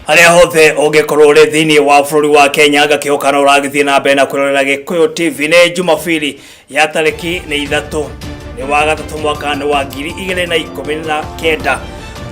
Harĩa hothe ũngĩkorwo ũrĩ thĩinĩ wa bũrũri wa Kenya, ngakĩhoka no ũragĩthiĩ na mbere na kwĩrorera Gĩkũyũ TV. Nĩ Jumabiri ya tarĩki nĩ 3 nĩ wa gatatũ mwaka nĩ wa 2019.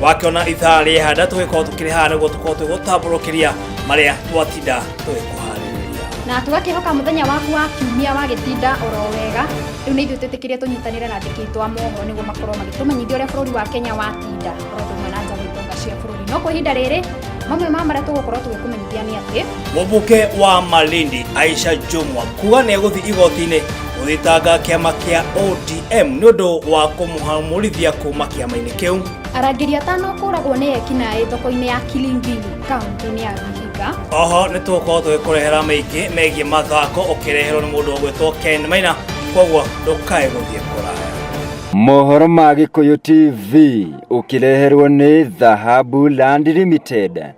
Wakĩona ithaa rĩhanda tũgĩkorwo tũkĩrĩ haha nĩguo tũkorwo tũgĩgũtambũrũkĩria marĩa twatinda tũgĩkũharĩrĩria. Na tũgakĩhoka mũthenya waku wa kiumia wagĩtinda oro wega. Rĩu nĩ ithuĩ twĩtĩkĩrie tũnyitanĩre na andĩki aitũ a mohoro nĩguo makorwo magĩtũmenyithia ũrĩa bũrũri wa Kenya watinda, oro ũndũ ũmwe na nja wa itonga cia bũrũri. No kwa ihinda rĩrĩ, mamwe ma marĩa tũgũkorwo tũgĩkũmenyithia nĩ atĩ Mũmbunge wa Malindi Aisha Jumwa kuga nĩ egũthiĩ igoti-inĩ gũthitanga kĩama kĩa ODM nĩ ũndũ wa kũmũhamũrithia kuma kĩama-inĩ kĩu. Arangĩri 5 kũragwo nĩ ekinaĩ thoko-inĩ ya Kilingini kaunti-inĩ ya Vihiga. Oho nĩ tũgũkorwo tũgĩkũrehera maingĩ megiĩ mathako ũkĩreherwo nĩ mũndũ ũgwĩtwo Ken Maina, koguo ndũkae gũthiĩ kũraya. Mohoro ma Gĩkũyũ TV ũkĩreherwo nĩ Dhahabu Land Limited.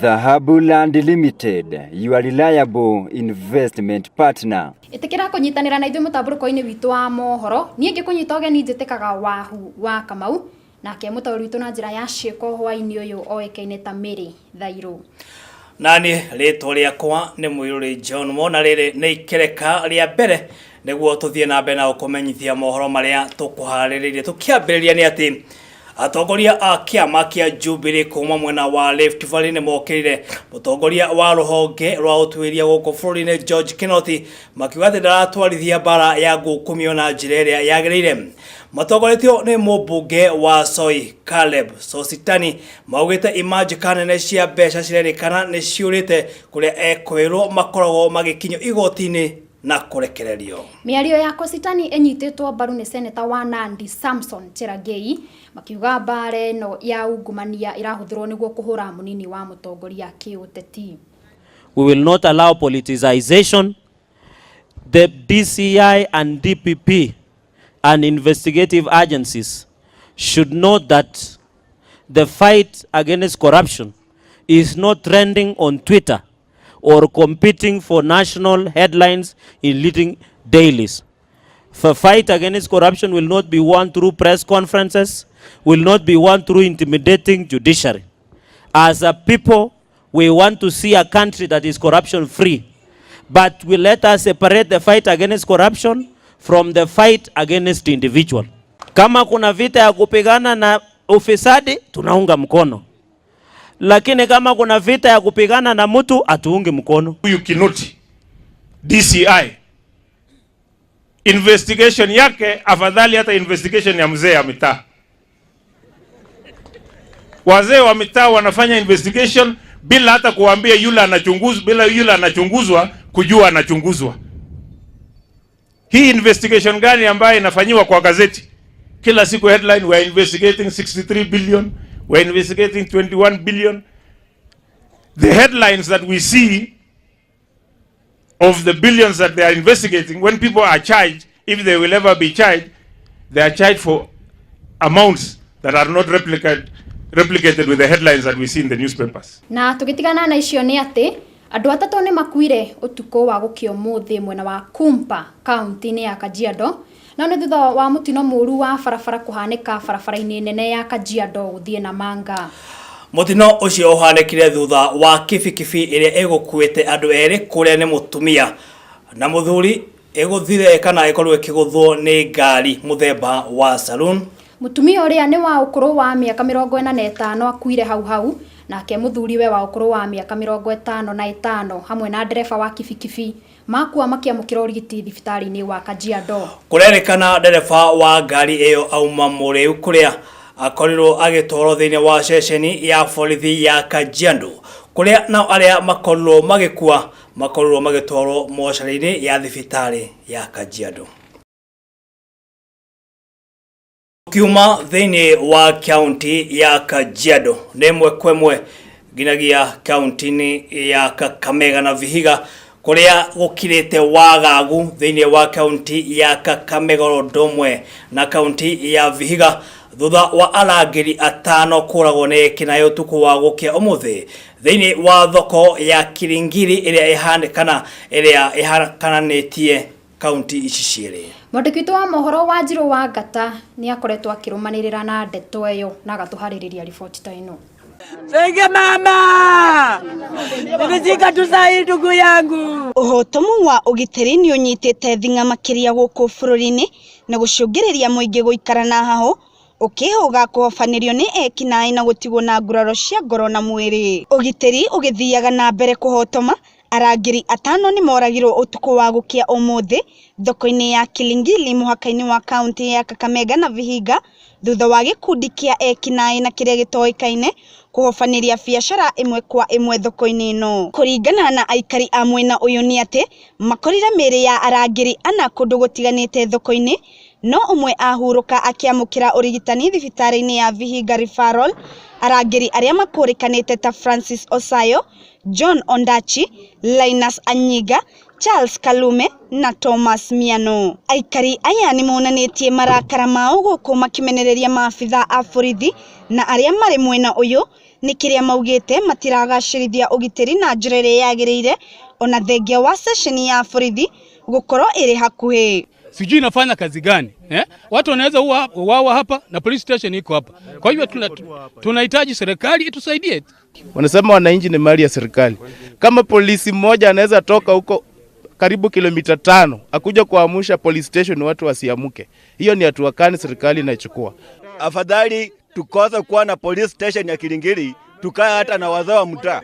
Dhahabu Land Limited, your reliable investment partner. Ĩtĩkĩra kũnyitanĩra na ithuĩ mũtambũrũko-inĩ witũ wa mohoro. Niĩ ngĩkũnyita ũgeni njĩtĩkaga Wahu wa Kamau, nake mũtaũri witũ na njĩra ya ciĩko hwaĩ-inĩ ũyũ oĩkaine ta Mary Thairũ. Nani rĩtwa rĩakwa nĩ Mũirũrĩ John Mona, rĩrĩ nĩ ikereka rĩa mbere nĩguo tũthiĩ na mbere na gũkũmenyithia mohoro marĩa tũkũharĩrĩirie. Tũkĩambĩrĩria nĩ atĩ atongoria a kĩama kĩa Jubilee kuma mwena wa Rift Valley nĩ mokĩrire mũtongoria wa rũhonge rwa ũtuĩria gũkũ bũrũri-inĩ George Kinoti, makiuga atĩ ndaratwarithia mbara ya ngukumio na njĩra ĩrĩa yagĩrĩire. Matongoretio nĩ mũmbunge wa Soi Caleb Sositani, maugĩte imanjĩka nene cia mbeca cirerĩkana nĩ ciũrĩte kũrĩa ekwĩrwo makoragwo magĩkinyio igoti-inĩ na kũrekererio. Mĩario ya Kositani ĩnyitĩtwo mbaru nĩ seneta wa Nandi Samson Cherargei, makiuga mbara ĩno ya ungumania ĩrahũthĩrwo nĩguo kũhũra mũnini wa mũtongoria kĩũteti. We will not allow politicization. The DCI and DPP and investigative agencies should know that the fight against corruption is not trending on Twitter or competing for national headlines in leading dailies. The fight against corruption will not be won through press conferences, will not be won through intimidating judiciary. As a people, we want to see a country that is corruption free. But we let us separate the fight against corruption from the fight against the individual. Kama kuna vita ya kupigana na ufisadi, tunaunga mkono. Lakini kama kuna vita ya kupigana na mtu, hatuungi mkono. Huyu Kinoti DCI investigation yake afadhali hata investigation ya mzee ya mitaa. Wazee wa mitaa wanafanya investigation bila hata kuambia yule anachunguzwa, bila yule anachunguzwa kujua anachunguzwa. Hii investigation gani ambayo inafanyiwa kwa gazeti kila siku headline, we are investigating 63 billion, we are investigating 21 billion. The headlines that we see of the billions that they are investigating, when people are charged, if they will ever be charged, they are charged for amounts that are not replicated with the headlines that we see in the newspapers. Na tũgĩtigana na icio nĩ atĩ andũ 3 nĩ makuire ũtukũ wa gũkĩa ũmũthĩ mwena wa Kumpa kaunti-inĩ ya Kajiado, no nĩ thutha wa mũtino mũru wa barabara kũhanĩka barabara-inĩ nene ya Kajiado gũthiĩ Namanga. Mũtino ũcio ũhanĩkire thutha wa kibikibi ĩrĩa ĩgũkuĩte andũ erĩ kũrĩa nĩ mũtumia na mũthuri ĩgũthire kana ĩkorwo ĩkĩgũthwo nĩ ngari mũthemba wa saloon. Mũtumia ũrĩa nĩ wa ũkũrũ wa mĩaka 45 akuire hau hau, nake mũthuriwe wa ũkũrũ wa mĩaka 55 hamwe na ndereba wa kibikibi makua makĩamũkĩra ũrigiti thibitarĩ-inĩ wa Kajiado. Kũrerĩkana ndereba wa ngari ĩyo auma mũrĩu kũrĩa akorirwo agĩtwarwo thĩinĩ wa ceceni ya borithi ya Kajiado, kũrĩa nao arĩa makorirwo magĩkua makorirwo magĩtwarwo mocarĩ-inĩ ya thibitarĩ ya Kajiado. Kiuma thĩinĩ wa kaunti ya Kajiado nĩ ĩmwe kwa ĩmwe nginyagia kaunti-inĩ ya Kakamega na Vihiga kũrĩa gũkirĩte wagagu thĩinĩ wa kaunti ya Kakamega oro ũndũ ũmwe na kaunti ya Vihiga thutha wa arangĩri 5 kũragwo nĩ ekinaĩ ũtukũ wa gũkĩa ũmũthĩ thĩinĩ wa thoko ya Kiringiri ĩrĩa ĩhanĩkana ĩrĩa ĩhakananĩtie kaunti ici cierĩ. Mwandĩki witũ wa mohoro Wanjirũ wa Ngata nĩ akoretwo akĩrũmanĩrĩra na ndeto ĩyo na agatũharĩrĩria riboti ta ĩno. Senge mama. Nimezika tu sahi ndugu yangu. Uhotomu wa ugitiri ni unyitite thinga makiria guku bururi-ini na gucungiriria muingi guikara na haho ukihuga kuhobanirio ni ekinaĩ na gutigwo na nguraro cia ngoro na mwĩrĩ. Ugitiri ugithiaga na mbere kuhotoma. Arangĩri atano nĩ moragirwo ũtukũ wa gũkĩa ũmũthĩ thoko-inĩ ya Kilingili mũhaka-inĩ wa kaunti ya Kakamega na Vihiga thutha wa gĩkundi kĩa ekinaĩ na kĩrĩa gĩtoĩkaine kũhobanĩria biacara ĩmwe kwa ĩmwe thoko-inĩ ĩno. Kũringana na aikari a mwena ũyũ nĩ atĩ makorire mĩĩrĩ ya arangĩri ana kũndũ gũtiganĩte thoko-inĩ, no ũmwe ahurũka akĩamũkĩra ũrigitani thibitarĩ-inĩ ya Vihiga Referral. Arangĩri arĩa makũrĩkanĩte ta Francis Osayo, John Ondachi, Linus Anyiga, Charles Kalume na Thomas Miano. Aikari aya nĩ monanĩtie marakara mao gũkũ makĩmenereria maabitha a borithi na arĩa marĩ mwena ũyũ nĩ kĩrĩa maugĩte matiragacĩrithia ũgitĩri na njĩra ĩrĩa yagĩrĩire, ona thengia wa ceceni ya borithi gũkorwo ĩrĩ hakuhĩ. Sijui inafanya kazi gani eh? Watu wanaweza uawa hapa na police station iko hapa. Kwa hivyo tunahitaji serikali itusaidie. Wanasema wananchi ni mali ya serikali. Kama polisi mmoja anaweza toka huko karibu kilomita 5 akuja kuamsha police station watu wasiamuke, hiyo ni hatua gani serikali inachukua? Afadhali tukose kuwa na police station ya Kilingili, tukae hata na wazee wa mtaa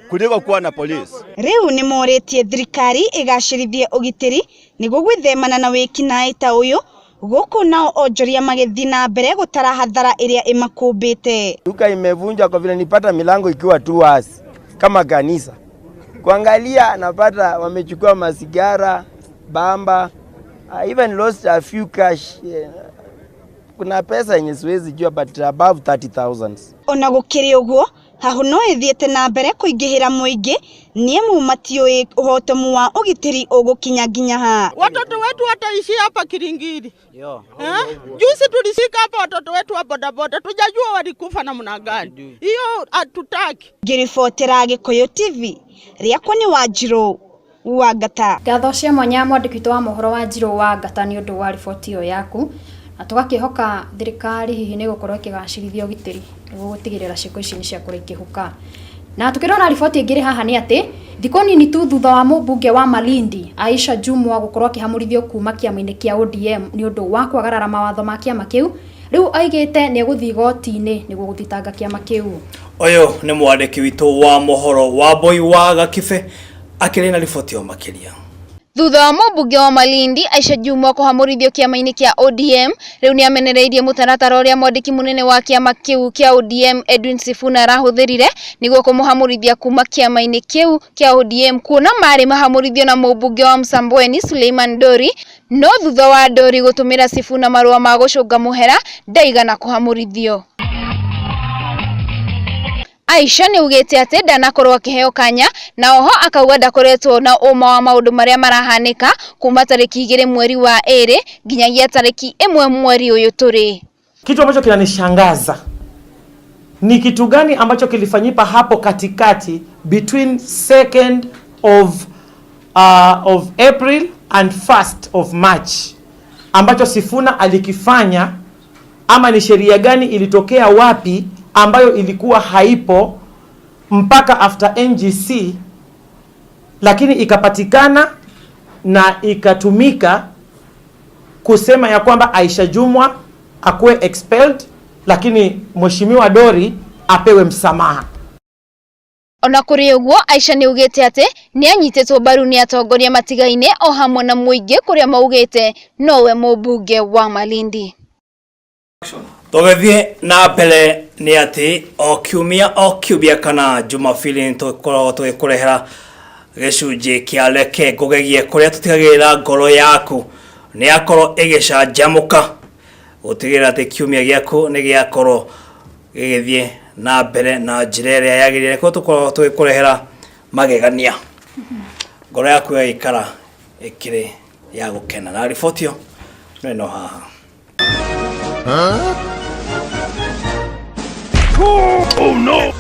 kuliko kuwa na polisi. Riu ni moretie thirikari igacirithie ugitiri niguo gwithemana na wĩkinaĩ ta ũyũ guku nao onjoria magĩthiĩ na mbere gũtara hathara ĩrĩa ĩmakũmbĩte. Duka imevunjwa kwa vile nipata milango ikiwa tu wazi kama kanisa. Kuangalia napata wamechukua masigara, bamba, I even lost a few cash. Yeah. Kuna pesa yenye siwezi jua but above 30,000. Ona gukiri uguo hahu no ithiete na mbere kuingihira muingi niamu matiũĩ uhotomu wa ugitiri ugukinya nginya ha. Watoto wetu wataishi hapa Kilingili. Juzi tulisika hapa watoto wetu wa bodaboda, tujajua walikufa namna gani. Hiyo hatutaki. Ngiribotera Gikuyu TV riakwa ni Wanjiru wa Ngata. Ngatho cia mwanya mwandĩki witũ wa mohoro Wanjiru wa Ngata nĩ ũndũ wa riboti ĩyo yaku. Na tugakihoka thirikari hihi nĩ gũkorwo ĩkĩgacĩrithia ũgitĩri nĩguo gũtigĩrĩra ciĩko ici nĩ ciakorwo ikĩhuka. Na tukĩrora riboti ĩngĩ ĩrĩ haha nĩ atĩ thikũ nini tu thutha wa mũmbunge wa Malindi Aisha Jumwa gũkorwo akĩhamũrithio kuma kĩama-inĩ kĩa ODM nĩ ũndũ wa kwagarara mawatho ma kĩama kĩu, rĩu aigĩte nĩ egũthiĩ igoti-inĩ nĩguo gũthitanga kĩama kĩu. Ũyũ nĩ mwandĩki witũ wa mohoro wa Mbui wa Gakibe akĩrĩ na riboti ĩyo makĩria. Thutha wa mũmbunge wa Malindi Aisha Jumwa kũhamũrithio kĩama-inĩ kĩa ODM, rĩu nĩ amenereirie mũtaratara ũrĩa mwandĩki mũnene wa kĩama kĩu kĩa ODM Edwin Sifuna arahũthĩrire nĩguo kũmũhamũrithia kuma kĩama-inĩ kĩu kĩa ODM, kuona marĩ mahamũrithio na mũmbunge wa Msambweni Suleiman Dori, no thutha wa Dori gũtũmĩra Sifuna marũa ma gũcũnga mũhera ndaigana kũhamũrithio. Aisha nĩ augĩte atĩ ndanakorwo akĩheo kanya na oho akauga ndakoretwo na ũma wa maũndũ marĩa marahanĩka kuma tarĩki 2 mweri wa 2 nginyagia tarĩki 1 mweri ũyũ tũrĩ. Kitu ambacho kinanishangaza ni kitu gani ambacho kilifanyika hapo katikati between 2nd of April and 1st of March ambacho Sifuna alikifanya, ama ni sheria gani ilitokea wapi ambayo ilikuwa haipo mpaka after NGC, lakini ikapatikana na ikatumika kusema ya kwamba Aisha Jumwa akuwe expelled, lakini Mheshimiwa Dori apewe msamaha. Ona kũrĩ ũguo Aisha nĩ augĩte atĩ nĩ anyitĩtwo mbaru nĩ atongoria matigaine o hamwe na mũingĩ kũrĩa maugĩte nowe mũmbunge wa Malindi. Tũgĩthiĩ na mbere nĩ atĩ o kiumia kana Jumapili nĩ tũkoragwo tũgĩkũrehera gĩcunjĩ kĩa Reke Ngũgegie kũrĩa tũtigagĩrĩra ngoro yaku nĩ yakorwo ĩgĩcanjamũka gũtigĩrĩra atĩ kiumia gĩaku nĩ gĩakorwo gĩgĩthiĩ na mbere na njĩra ĩrĩa yagĩrĩire. Kũrĩa tũkoragwo tũgĩkũrehera magegania, ngoro yaku ĩgaikara ĩkĩrĩ ya gũkena. Na riboti ĩyo no ĩno haha. Oh no!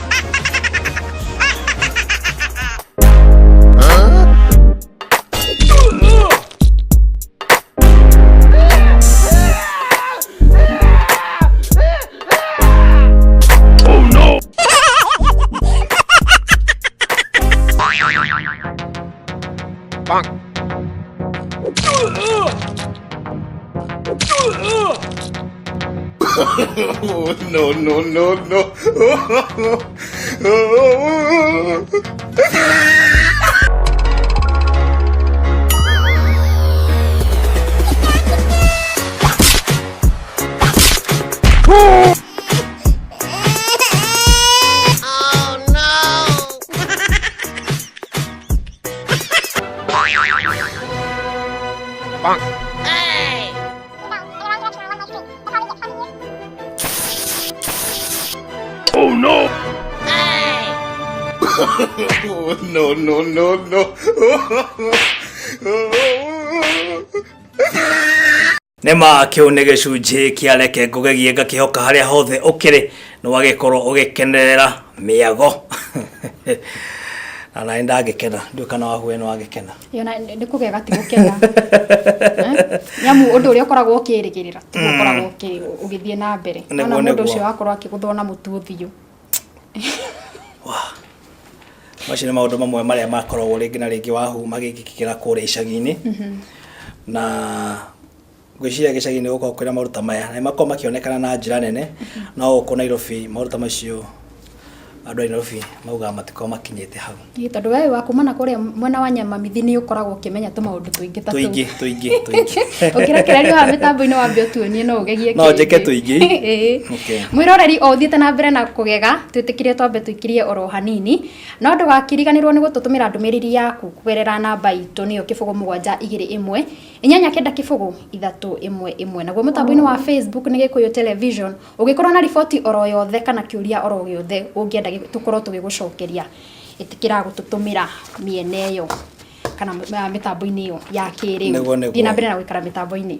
No, no, no, no. Oh no! No, no, no, no. Nĩma kĩu nĩ gĩcunjĩ kĩa reke ngũgegie ngakĩhoka harĩa hothe ũkĩrĩ nĩ wagĩkorwo ũgĩkenerera mĩago na nani ndangĩkena ndiũ kana wahuwe nĩ wagĩkena. Yona nĩ kũgega ti gũkena. Eh? Nĩamu ũndũ ũrĩa ũkoragwo ũkĩrĩgĩrĩra tiguo ũkoragwo ũgĩthiĩ na mbere. Nĩguo, Wona mũndũ nĩguo. ũcio wakorwo akĩgũthwo na mũtu ũthiũ. Macio nĩ maũndũ mamwe marĩa makoragwo rĩngĩ na rĩngĩ wahu magĩkĩkĩra kũrĩa icagi-inĩ. Na ngwĩciria gĩcagi-inĩ gũkoragwo kwĩna maũndũ ta maya na nĩ makoragwo makĩonekana na njĩra nene no gũkũ Nairobi maũndũ ta macio andũ a Nairobi maugaga matikoragwo makinyĩte hau. Ĩĩ, tondũ we wa kuma na kũrĩa mwena wa Nyamamithi nĩ ũkoragwo ũkĩmenya tũmaũndũ tũingĩ ta tũu. Tũingĩ tũingĩ tũingĩ. Ũkĩrekererio haha mĩtambo-inĩ wambe ũtuonie no ũgegie No njĩke kĩngĩ. tũingĩ. Ĩĩ. Okay. Mwĩroreri o ũthiĩte na mbere na kũgega twĩtĩkire twambe tũikirie oro hanini no ndũgakiriganĩrwo nĩ gũtũtũmĩra ndũmĩrĩri yaku kũgerera namba itũ nĩyo 0 7 2 1 8 9 0 3 1 1. Naguo mũtambo-inĩ wa Facebook nĩ Gĩkũyũ Television. Ũngĩkorwo na riboti oro yothe kana kĩũria oro gĩothe ũngĩenda tũkorwo tũgĩgũcokeria, ĩtĩkĩra gũtũtũmĩra mĩena ĩyo kana mĩtambo-inĩ ĩyo ya kĩrĩu. Nĩguo, nĩguo. Thiĩ na mbere na gũikara mĩtambo-inĩ.